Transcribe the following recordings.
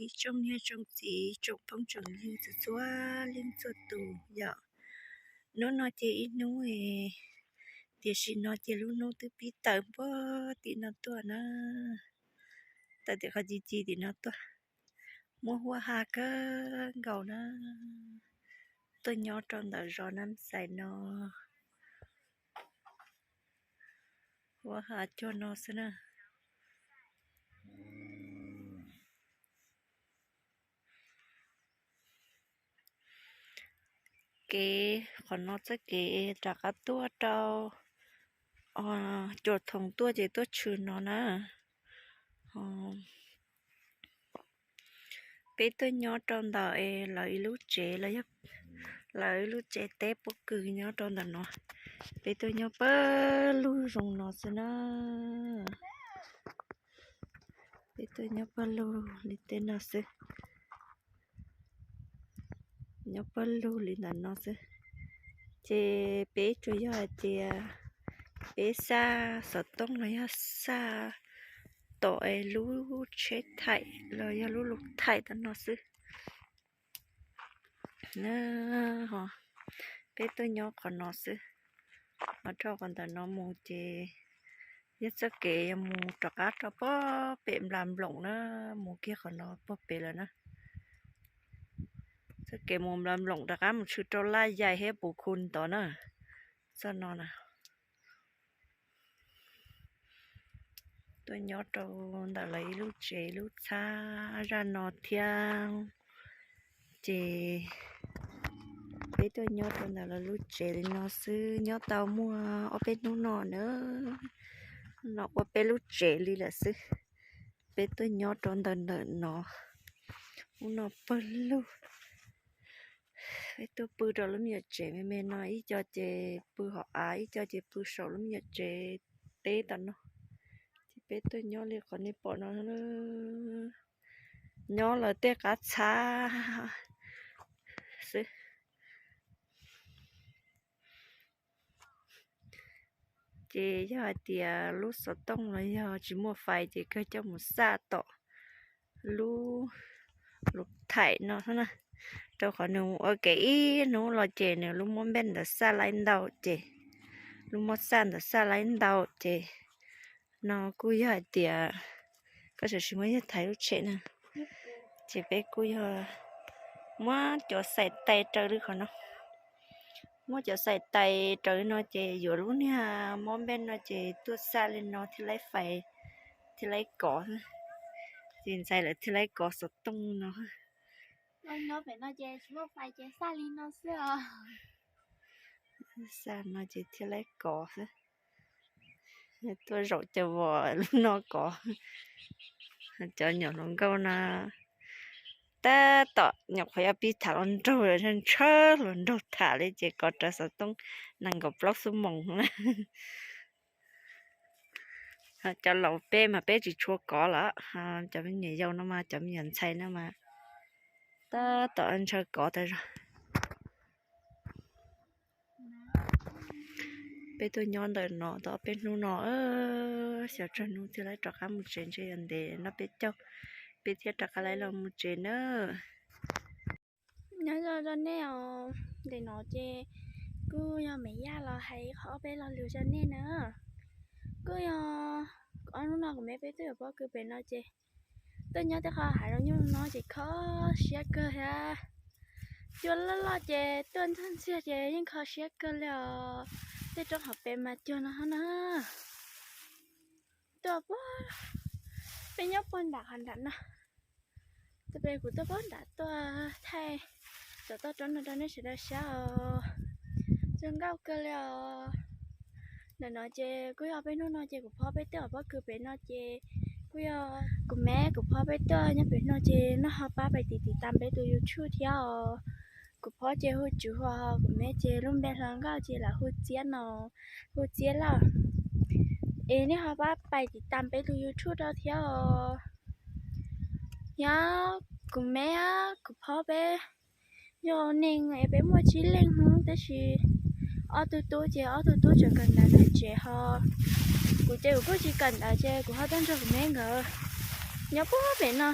Ib tsoom niam tsoom txiv tsoom phooj tsoom ywg txhua txhua leej txhua tus yom. Hnub no ces ib hnub, tiam sis no ces lub hnub twb pib tawm puag tim no tuaj na. Tawm tim qhov ci ci tim no tuaj. Muaj huab ha kawg nkaus na. Tuaj nyob rau ntawm zos Nab Xais no, huab ha cuag no xwb na. Kev qhov no txoj kev rov qab tuaj rau Cua Thoom tuaj ces tuaj tshwm no na. Peb tuaj nyob rau ntawm lawv ib lub tsev, lawv ib lub tsev teb pob kws nyob rau ntawm no. Peb tuaj nyob pawg lug zoo no xwb na. Peb tuaj nyob pawg lug li tej no xwb. Nyob pawg lug li ntawm no xwb. Ces peb tsuas yog hais tias peb xaj xov tooj los yog xaj tom es lub tsheb thaim los yog lub lus thaim tom no xwb. Peb tuaj nyob qhov no xwb. Ho dhau qhov ntawm no mus ces yog txoj kev yuav mus rov qab rau puag pem Nplas Nploom na, mus kiag qhov no puag pem lawm na. Txoj kev mus Nplas Nploom rov qab mus tshwm rau Laj Yais thiab Pus Khu ntawd na. Txoj no na. Tuaj nyob rau ntawm lawv ib lub tsev lub txhab zaj no thiab. Ces peb tuaj nyob rau ntawm lawv lub tsev li no xwb, nyob tau muaj ob peb hnub no na. No ua peb lub tsev li lawm xwb. Peb tuaj nyob rau ntawm ntawm no. Hnub no pawg lug, peb tuaj pw rau lub me nyuam tsev me me no, ib co ces pw hauv av, ib co ces pw saum lub me nyuam tsev teb tom no. Ces peb tuaj nyob li qhov nej pom no, nyob lawv tej qab txhab xwb. Ces yog hais tias lub xov tooj los yog tsis muaj fais ces kawg coj mus xaj tom lub lus thaim no xwb na. Rau qhov nws ua ke ib hnub los ces nws lub muab npej ntawd xaj laib ntau ces, lub muab xaj ntawd xaj laib ntau ces no kuj yog hais tias koj tsis muaj yog thaiv lub tsheb na, ces peb kuj yog muab cov xaim tais raws li qhov no. Muab cov xaim tais raws li no ces yuav lub niag muab npej no ces tuaj xaj li no thiaj laib fais, thiaj laib kov. Ces ntxhais lawv thiaj laib kov xov tooj no. Nyob pem no ces tsis muaj fais ces xaj li no xwb os. Xaj no ces thiaj laib kov xwb. Tuaj zaum cov vos lub no kov. Cov nyuam hluas nkauj no tab tom nyuam qhuav yuav pib tham hluas nraug, ntshaw hluas nraug tham li ces kov rawv xov tooj nees nkaum plaub xuab moos. Cov laus peb mas peb tsis tshua kov lawm, cov me nyuam yaus no mas, cov me nyuam ntxhais no mas tab tom ntshaw kov tas zog. Peb tuaj nyob ntawm no tau peb hnub no, xyov tsawg hnub thiaj li rov qab mus tsev, ntshe yuav ntev no peb caug peb thiaj rov qab los mus tsev na. Nyob zoo rau nej os, ntawm no ces kuj yog Maiv Yaj los hais qhov ob peb lo lus rau nej na. Kuj yog ob hnub no kuv me peb tuaj yuav pob kws pem no ces tuaj nyob tej qhov hav zoov nyuj no ces kho siab kawg thiab. Cua loj loj ces tuaj ntxhab ntxiag ces yeej kho siab kawg li os. Tej roob hauv pes mas cuag no na. Tuaj puag, peb nyob puag nram qhov nram no. Tuaj pem kuv tuaj puag nram tuaj thaij cov toj roob no rau nej sawv daws saib os. Zoo nkauj kawg li os. Ntawm no ces kuj yog peb hnub no ces kuv phob peb tuaj pob kws pem no ces kuj yog kuv me kuv phob peb tuaj nyob pem no ces nej ho pab pais tiv tiv tas peb tus YouTube thiab os. Kuv phob ces hu Tswv Huas, kuv me ces lub npe hluas nkauj ces lam hu Txiab no, hu Txiab Lauj. Es nej ho pab pais tiv tas peb tus YouTube rau thiab os. Yog kuv me kuv phob peb yog neeg es peb muaj tsib leeg hnub tab sis ob tug tub ces ob tug tub tseem kawm ntawv ntawm tsev ho. Kuv ces kuv kuj tsis kawm ntawv ces kuv ho tuaj nrog kuv me nkawd nyob puag pem no.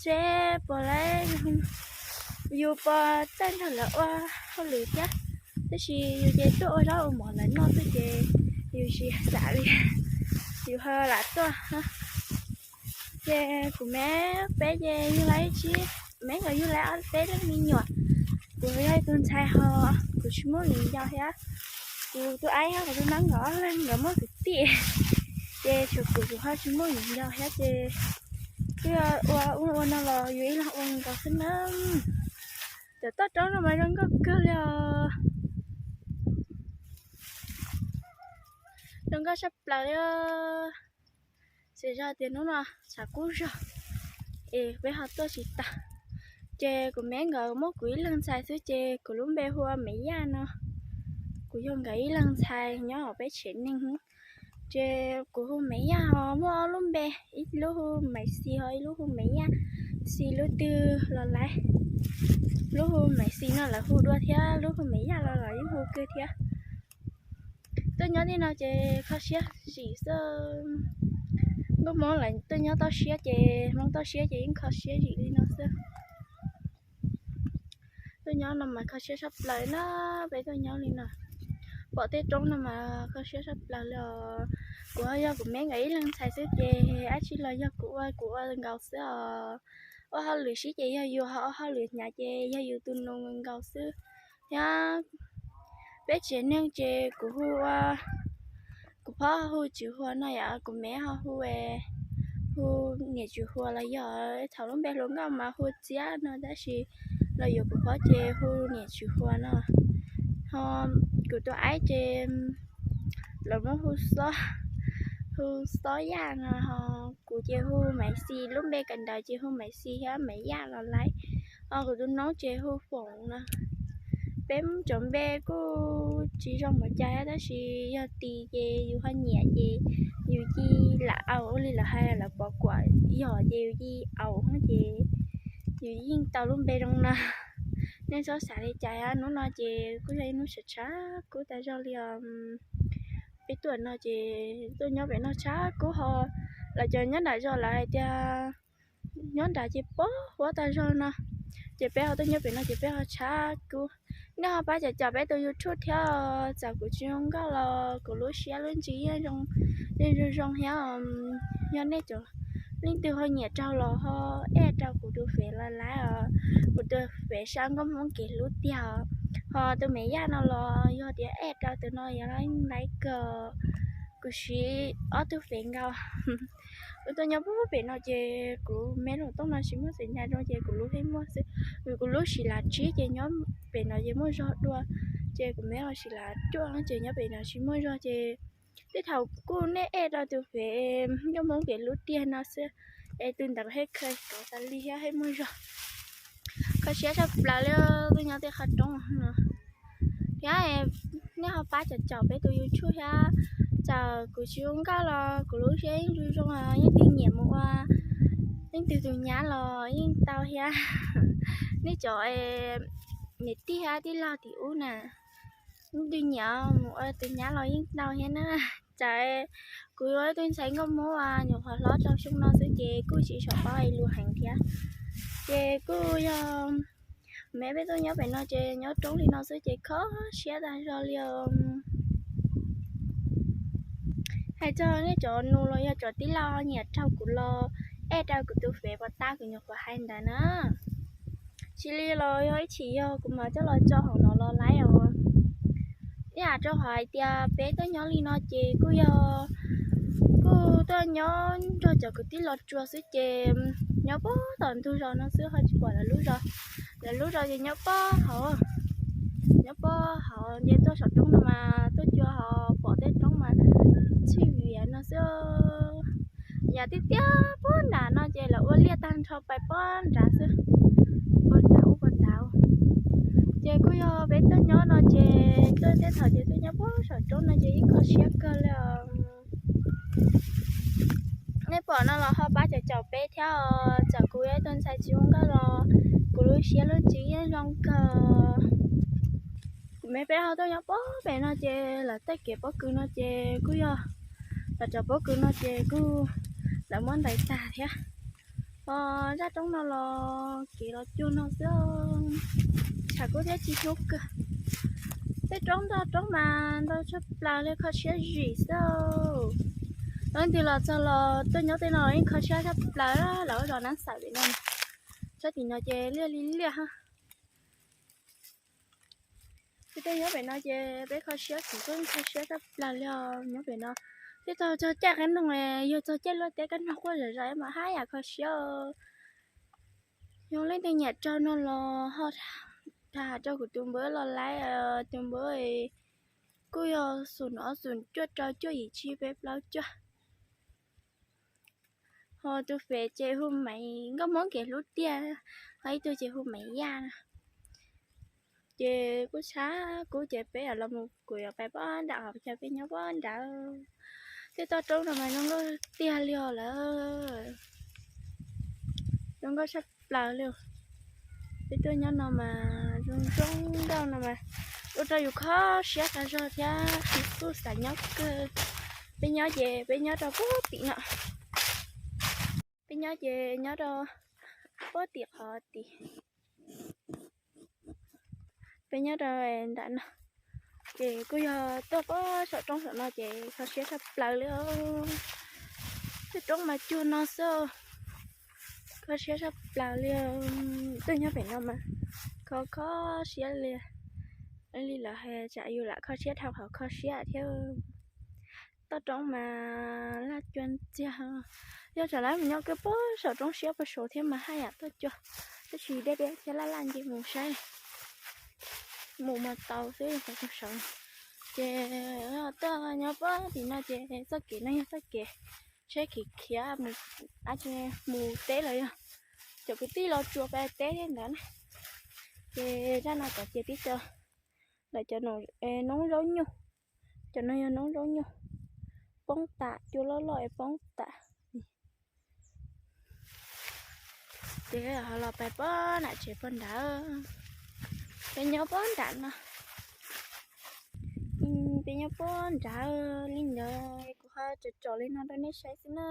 Peb puas lawv, yus puas txawj nrog lawv ua hauj lwm thiab, tab sis yus ces tuaj ua zaub ua mov ntawm no xwb ces yus tsis xav li, yus ho lam tuaj. Ces kuv me peb ces yug lawv ib tsib, me nkawd yug lawv ob peb leej me nyuam. Kuv yog ib tug ntxhais ho kuv tsis muaj viv ncaus thiab. Kuv tus aib thiab kuv tus nab nkawd ob leeg nkawd muaj kwv tij, ces tshuav kuv, kuv ho tsis muaj viv ncaus thiab ces twb ua ua ua no los yus ib leeg ua nkaus xwb na. Cov toj roob no mas zoo nkauj kawg li os. Zoo nkauj saj plaws li. Tsis zog tias hnub no tshav kub zog es peb ho tuaj tsis tau. Ces kuv me nkawd muab kuv ib leeg ntxhais xwb ces kuv lub npe hu ua Maiv Yaj no. Kuv yog nkawd ib leeg ntxhais nyob hauv peb tsev neeg. Ces kuv hu Maiv Yaj ho muaj ob lub npe, ib lub hu Maiv Xis ho ib lub hu Maiv Yaj. Xis lub twg los laiv, lub hu Maiv Xis no lawv hu dua thiab lub hu Maiv Yaj los los yeej hu kawg thiab. Tuaj nyob tej no ces kho siab zim xwb. Nkauj Hmoob lawv tuaj nyob toj siab ces, Hmoob toj siab ces yeej kho siab zim li no xwb. Tuaj nyob no mas kho siab saj plaws na, peb tuaj nyob li no. Pom tej roob no mas kho siab saj plaws li os. Kuv yog kuv me nkawd ib leeg ntxhais xwb ces dab tsi los yog kuv ua, kuv ua nkaus xwb os. Ua hauj lwm sib ces yog yus, ho ua hauj lwm hnyav ces yog yus tus nus nkaus xwb. Thiab peb tsev neeg ces kuv hu ua, kuv phob hu Tswv Huas no yom, kuv me ho hu, hu niam Tswv Huas los yog thaum lub npe hluas nkauj mas hu Txiab no tab sis los yuav kuv phob ces hu niam Tswv Huas no. Ho kuv tus aib ces lawv muab hu Xob, hu Xob Yaj no, ho kuv ces hu Maiv Xis, lub npe kawm ntawv ces hu Maiv Xis thiab Maiv Yaj los laiv. Ho kuv tus noob ces hu Foom no. Peb cov npe kuj tsis zoo mus cas tab sis yog tis ces yus ho nyiam ces yus cia lam au, ua li lawv hais lawv pov kuam yog ces yus cia au ces yus yeej tau lub npe zoo no. Nej txhob xav li cas, hnub no ces kuj yog ib hnub tshav tshav kub tas zog li os. Peb tuaj no ces tuaj nyob pem no tshav kub ho, lawv cov nyob nram zos lawv hais tias nyob nrad ces pob huab tas zog no, ces peb ho tuaj nyob pem no ces peb ho tshav kub. Nej ho pab caum caum peb tus YouTube thiab, txawm kuv tsis zoo nkauj los kuv lub siab lub ntsws yeej zoo, yeej zoo zoo thiab. Yog nej cov leej twg ho nyiam raug los ho add rau kuv tus Fev los laiv os. Kuv tus Fev sau Nkauj Hmoob kev hlub tiag os. Ho tus Maiv Yaj no los yog tias add rau tus no yog laiv kawg. Kuv siv ob tug Fev nkaus. Kuv tuaj nyob pem no ces kuv me lub tooj no tsis muaj xim nyas zoo ces kuv lub pheej muaj xwb, vim kuv lub sim lav tsib ces nyob pem no ces muaj zog dua, ces kuv me ho sim lav cuaj ces nyob pem no tsis muaj zog ces tej thaum kuj nej add rau tus Fev Nkauj Hmoob kev hlub tiag no xwb, es tus ntawd pheej khaws kov tas li thiab pheej muaj zog. Kho siab tshaj plaws li tuaj nyob tej qhov roob no. Thiab nej ho pab caum caum peb tus YouTube thiab, txawm kuv tsis zoo nkauj los kuv lub siab yeej zoo zoo, yeej tig nyiam mus ua leej twg tus nyab los yeej tau thiab. Nej cov niam tij thiab tij laug tim ub na, leej twg nyiam mus ua tus nyab los yeej tau thiab na. Txawm kuv ua ib tug ntxhais nkauj Hmoob uas nyuam qhuav hlob rau xyoo no xwb ces kuj tsis tshua paub hais lus heev thiab. Ces kuj yog me peb tuaj nyob pem no ces nyob roob li no xwb ces kho siab tas zog li os. Hais txog nej cov nus los yog cov tij laug nyiam raug kuv los add rau kuv tus Fev pov tab kuv nyuam qhuav hais ntawd na. Tsis li los yog ib chim yog kuv mam coj los tso hauv no los laiv os. Ib yam rau qhov hais tias peb tuaj nyob li no ces kuj yog, kuj tuaj nyob nrog cov kwv tij los tsuas xwb ces nyob puag tom ntug zos no xwb ho tsis pom lawv lub zos. Lawv lub zos ces nyob puag hauv, nyob puag hauv ces tuaj saum roob no mas tuaj cua ho pom tej roob mas txhij vias no xwb. Yam tiag tiag puag nrad no ces lawv ua liaj tag nrho pais puag nrad xwb, puag nrad ub puag nrad. Ces kuj yog peb tuaj nyob no ces tuaj tej thaum ces tuaj nyob puag saum roob no ces yeej kho siab kawg li os. Nej pom no los ho pab caum caum peb thiab os, txawm kuv yog ib tug ntxhais tsis zoo nkauj los kuv lub siab lub ntsws yeej zoo kawg. Kuv me peb ho tuaj nyob puag pem no ces lawv tej kev pob kws no ces kuj yog, lawv cov pob kws no ces kuj lawv muab ntais tag thiab. Zaj roob no los kev los cuag no xwb, tshav kub thiab tsis hnub kawg. Tej roob ntau roob mas ntau tshaj plaws li, kho siab zim xwb. Leej twg los txog los tuaj nyob tej no los yeej kho siab tshaj plaws, lawv ua zos Nab Xaim pem no, sab tim no ces liaj li liaj ha. Peb tuaj nyob pem no ces peb kho siab, kuv kuj kho siab tshaj plaws li os. Nyob pem no twb txog caij qab noog, yog txog caij luaj teb qab noog quaj zom zaws mas haj yam kho siab. Yog leej twg nyiam raug no los ho tham rau kuv tus npawb los laib, tus npawb kuj yog xum no xum cuaj rau cuaj yim tsib peb plaub cuaj. Ho tus fem ces hu Maiv Nkauj Hmoob kev hlub tiag, ho ib tug ces hu Maiv Yaj na. Ces kuj tshab kub ces peb los mus kuv yuav pais pob nram hov, cas peb nyob pob nrad. Tej toj roob no mas zoo nkauj tiag li os lawm. Zoo nkauj tshaj plaws li. Peb tuaj nyob no mas zoo zoo nkauj no mas ua rau yus kho siab tas zog thiab, yus kuj xav nyob kawg. Peb nyob ces peb nyob rau puag tim no. Peb nyob ces nyob rau puag tim qhov tim. Peb nyob rau nram no, ces kuj yog tuaj puag saum roob saum no ces kho siab tshaj plaws li os. Tej roob mas cuag no xwb, kho siab tshaj plaws li. Tuaj nyob pem no mas kho kho siab li. Li lawv hais tsam yus lam kho siab dhau qhov kho siab thiab. Toj roob mas laj cua ntxiag. Yog tsam lawv mus nyob kiag puag saum roob siab puag saud thiab mas haj yam tuaj cua, tab sis deb deb thiab laj laj nce mus saib, mus mas tau xwb yog puag saud. Ces tuaj nyob puag tim no ces txoj kev no yog txoj kev tsheb khiav khiav mus, dab tsi, mus teb los yog cov kwv tij los tsuas pais teb thiab ntawd na. Ces zaj no cov ces tib co lawv cov noob zaub nyuj, cov no yog noob zaub nyuj, poob tas, cua loj loj es poob tas. Ces ho los pais puag nram tsev puag nrad, peb nyob puag nram no. Peb nyob puag nrad li ntawd, kuv ho tsom tsom li no rau nej saib xwb na.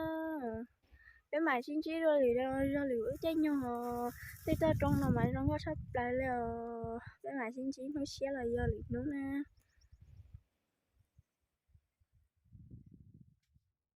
Peb mam sib ntsib dua lwm zog lwm lub caij nyoog os. Tej toj roob no mas zoo nkauj tshaj plaws li os. Peb mam sib ntsib hnub tshiab los yog lwm hnub na.